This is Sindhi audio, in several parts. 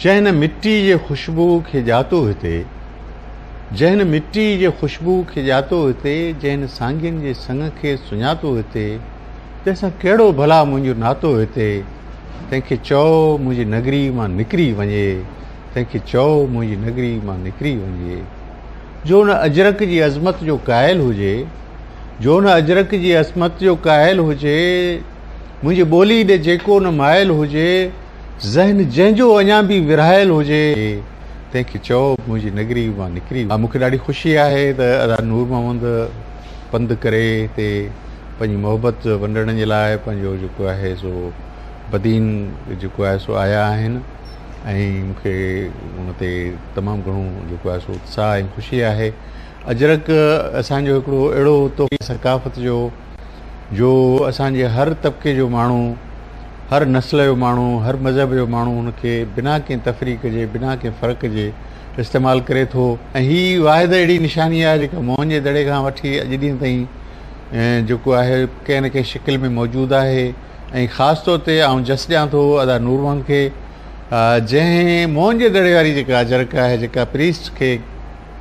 جنهن مٽي جي خوشبوء کي ڄاتو هتي، جنهن مٽي جي خوشبوء کي ڄاتو هتي، جنهن سانگين جي سڱ کي سڃاتو هتي، تنهن سان ڪهڙو ڀلا منهنجو ناتو هتي، تنهن کي چئو منهنجي نگري مان نڪري وڃي، تنهن کي چئو منهنجي نگري مان نڪري وڃي. جو نه اجرڪ جي عظمت جو قائل هجي، جو نه اجرڪ جي عظمت جو قائل هجي، منهنجي ٻولي ڏي جيڪو نه مائل هجي، ذهن جنهن جو اڃا به ورهايل هجي، تنهن کي چئو منهنجي نگري مان نڪري. مون کي ڏاڍي خوشي آهي ته ادا نور محمد پنڌ ڪري هتي پنهنجي محبت ونڊڻ جي لاء پنهنجو جيڪو آهي سو بدين جيڪو آهي سو آيا آهن ۽ مون کي ان تي تمام گهڻو جيڪو آهي سو اتساهه ۽ خوشي آهي. اجرڪ اسان جو هڪڙو اهڙو تحفو ثقافت جو جو اسان جي هر طبقي جو ماڻهو، هر نسل جو ماڻهو، هر مذهب جو ماڻهو ان کي بنا ڪنهن تفريق جي، بنا ڪنهن فرق جي استعمال ڪري ٿو ۽ هي واحد اهڙي نشاني آهي جيڪا موهن جي دڙي کان وٺي اڄ ڏينهن تائين جيڪو آهي ڪنهن نه ڪنهن شڪل ۾ موجود آهي ۽ خاص طور تي آئون جس ڏيان ٿو ادا نور محمد کي جنهن موهن جي دڙي واري جيڪا اجرڪ آهي جيڪا پريسٽ کي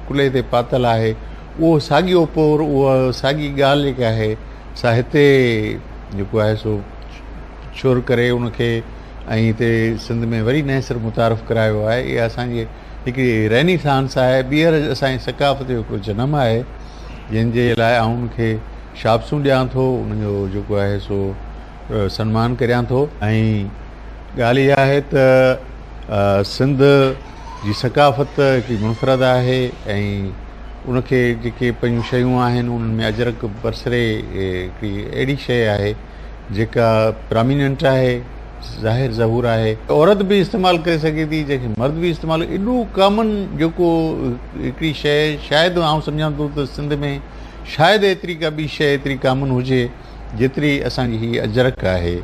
ڪلهي تي پاتل آهي اهو ساڳيو پور اها ساڳي ڳالهه جيڪا آهي سا هتي جيڪو آهي سو ڇور ڪري ان کي ۽ هتي سنڌ ۾ وري نئين سر متعارف ڪرايو آهي. اها اسان جي هڪڙي رينيسانس آهي، ٻيهر اسان جي ثقافت جو هڪڙو جنم آهي، جنهن جي لاء آئون ان کي شابسون ڏيان ٿو، ان جو جيڪو آهي سو سنمان ڪريان ٿو. ۽ ڳالهه اها آهي ته سنڌ جي ثقافت هڪڙي منفرد آهي ۽ ان کي جيڪي پنهنجون شيون آهن انهن ۾ اجرڪ برسري هڪڙي اهڙي شيء آهي جيڪا پراميننٽ آهي، ظاهر ظهور آهي. عورت به استعمال ڪري سگهي ٿي جنهن کي مرد به استعمال ايڏو ڪامن جيڪو هڪڙي شيء شايد آئون سمجهان ٿو ته سنڌ ۾ شايد ايتري ڪا ٻي شيء ايتري ڪامن هجي جيتري اسان جي هي اجرڪ آهي.